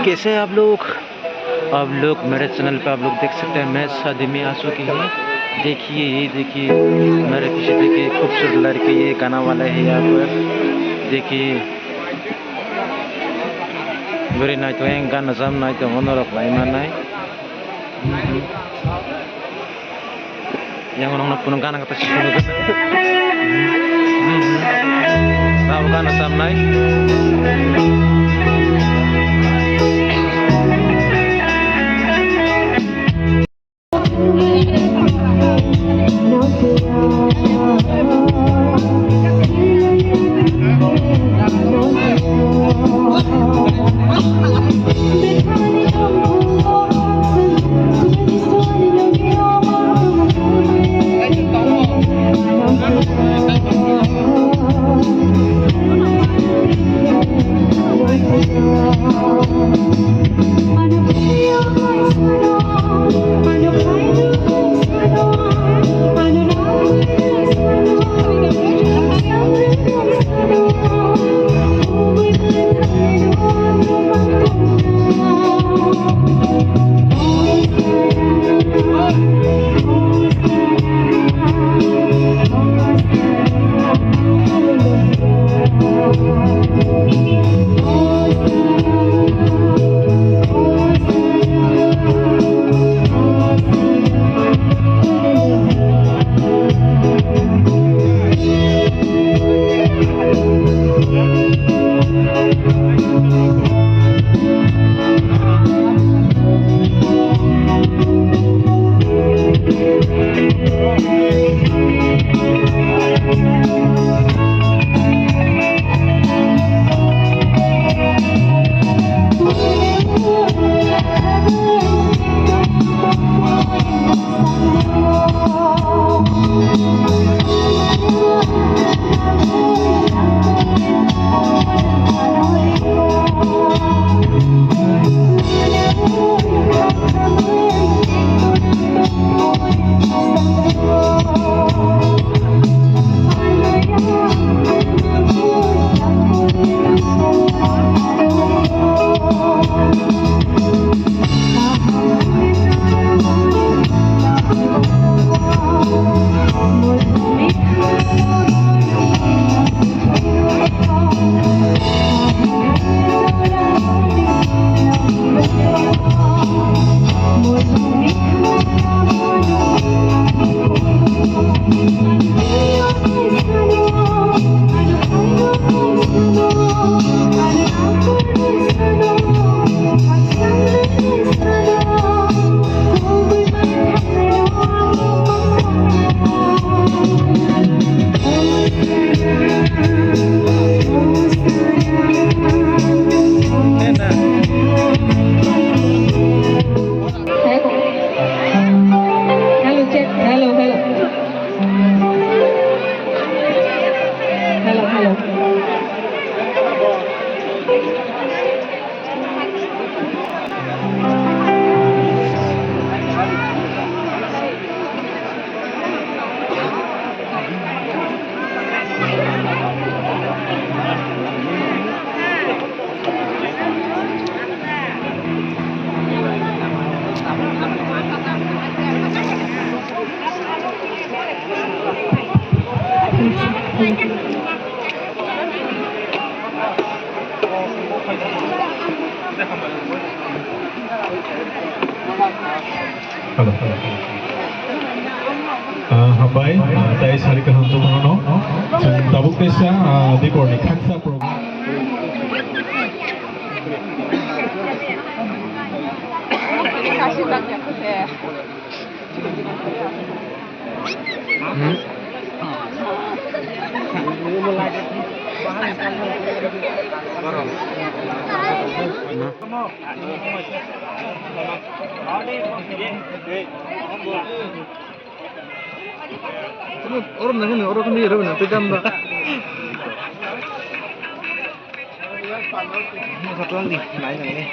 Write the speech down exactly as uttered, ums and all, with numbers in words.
कैसे हैं आप लोग? आप लोग मेरे चैनल पे आप लोग देख सकते हैं, मैं शादी में आ चुकी हूँ। देखिए, ये देखिए, मेरे पीछे देखिए, खूबसूरत लड़के, ये गाना वाला है यहाँ पर। देखिए, very nice, तो यहाँ गाना जम nice, तो होनो रख भाई मान nice। Yang orang nak punung kana kata sih. Tahu kana samnai. Hello, check. Hello, hello. Hello, hello. Hello. Ah, hambai, ah, tei sari kaham jotono no. Chwng tabuk teisa, ah, diporni khaksa program. Oro nang ni oro kami ro na te gam ba. Khatlang di, nai nang ni.